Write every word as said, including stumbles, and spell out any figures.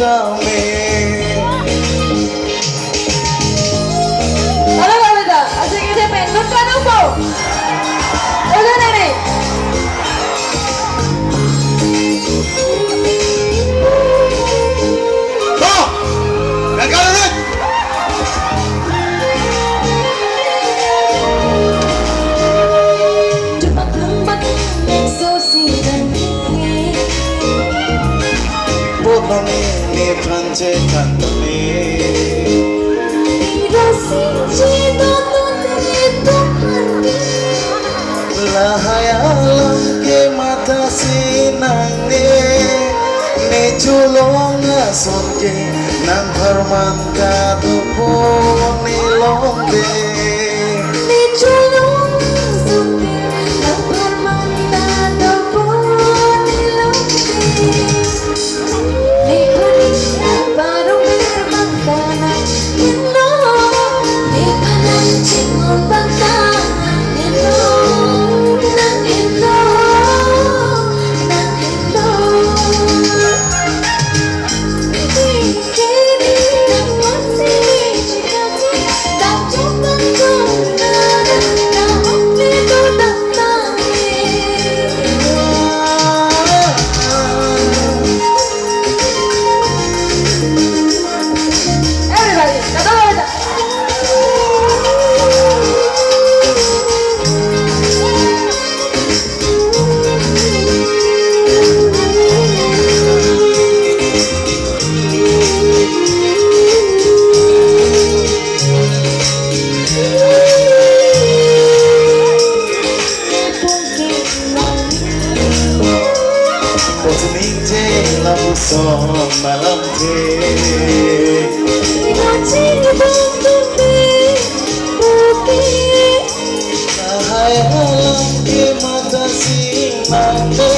Tame. Halo, Babita, asing ide pen, nun kanong po. Ulo nani. Ho! Nangkalo nun. Jupak lembak, so si dan. Bononi nephan chethan tame. Ida si chedo tone Tuhan ke. Lahai alam ke matha si nangne. Ne cholong ason ke nang pharman kadokpo ne longde. Ne cholong ason ke nang pharman kadokpo ne longde. Everybody, Putning je lapuson malam je. Lahai alam ke matha si nangne.